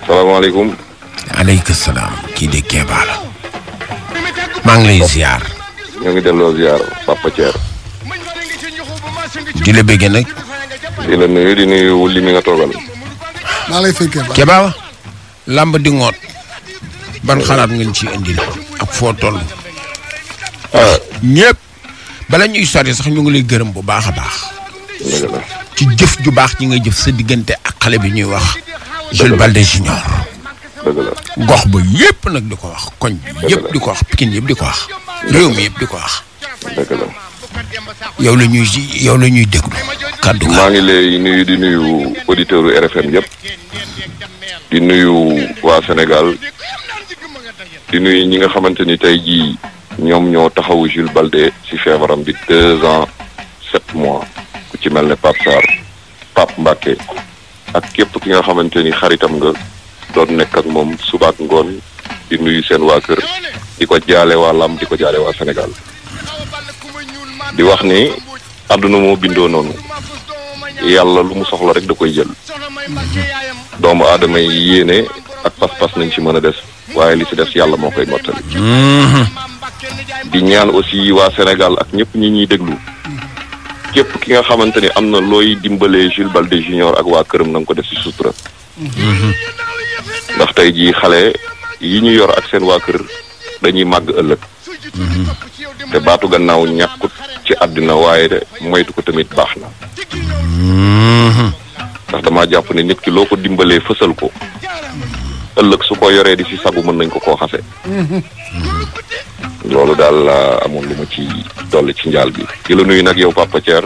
salaamaaleykum. aleykum salaam. kii de Kéba la. maa ngi lay ziar. ñoo ngi delloo ziar Papa Thier. di la bëggee nag. di la nuyu di nuyu wulli mi nga toogal. maa lay fekkee ba. Kéba lamb di ngoot. ban xalaat ngeen ci indi la ak foo toll. ñëpp bala ñuy sori sax ñu ngi lay gërëm bu baax a baax. dëgg la. ci jëf ju baax ji nga jëf sa diggante ak xale bi ñuy wax. Jules Baldé Junior. dëgg la. gox ba yëpp nag di ko wax koñ bi yëpp di ko wax Pikine yëpp di ko wax. réew mi yëpp di ko wax. dëgg la. yow la ñuy déglu. kaddu maa ngi lay nuyu di nuyu auditeurs RFM yëpp. di nuyu waa Sénégal. di nuyu ñi nga xamante ni tey jii ñoom ñoo taxawu Jules Baldé ci feebaram bi 2 ans 7 mois ku ci mel ne Pape Sarr Pape Mbacké ak képp ki nga xamante ni xaritam nga doon nekk ak moom suba ak ngoon di nuyu seen waa kër di ko jaale waa lamb di ko jaale waa Sénégal di wax ni àdduna moo bindoo noonu yàlla lu mu soxla rek da koy jël doomu aadama yi yéene ak pas-pas nañ ci mën a des waaye li ci des yàlla moo koy mottali. di ñaan aussi waa Sénégal ak ñëpp ñi ñuy déglu képp ki nga xamante ni am na looy dimbalee Jules Baldé Junior ak waa këram na nga ko def ci sutura. ndax tey jii xale yi ñu yor ak seen waa kër dañuy màgg ëllëg. te baatu gannaaw ñàkkut ci àddina waaye de moytu ko tamit baax na. ndax damaa jàpp ne nit ki loo ko dimbalee fësal ko. ëllëg su ko yoree di ci sagu mën nañ ko koo xase. loolu daal amoon lu ma ci dolli ci njaal bi. di la nuyu nag yow Papa Thier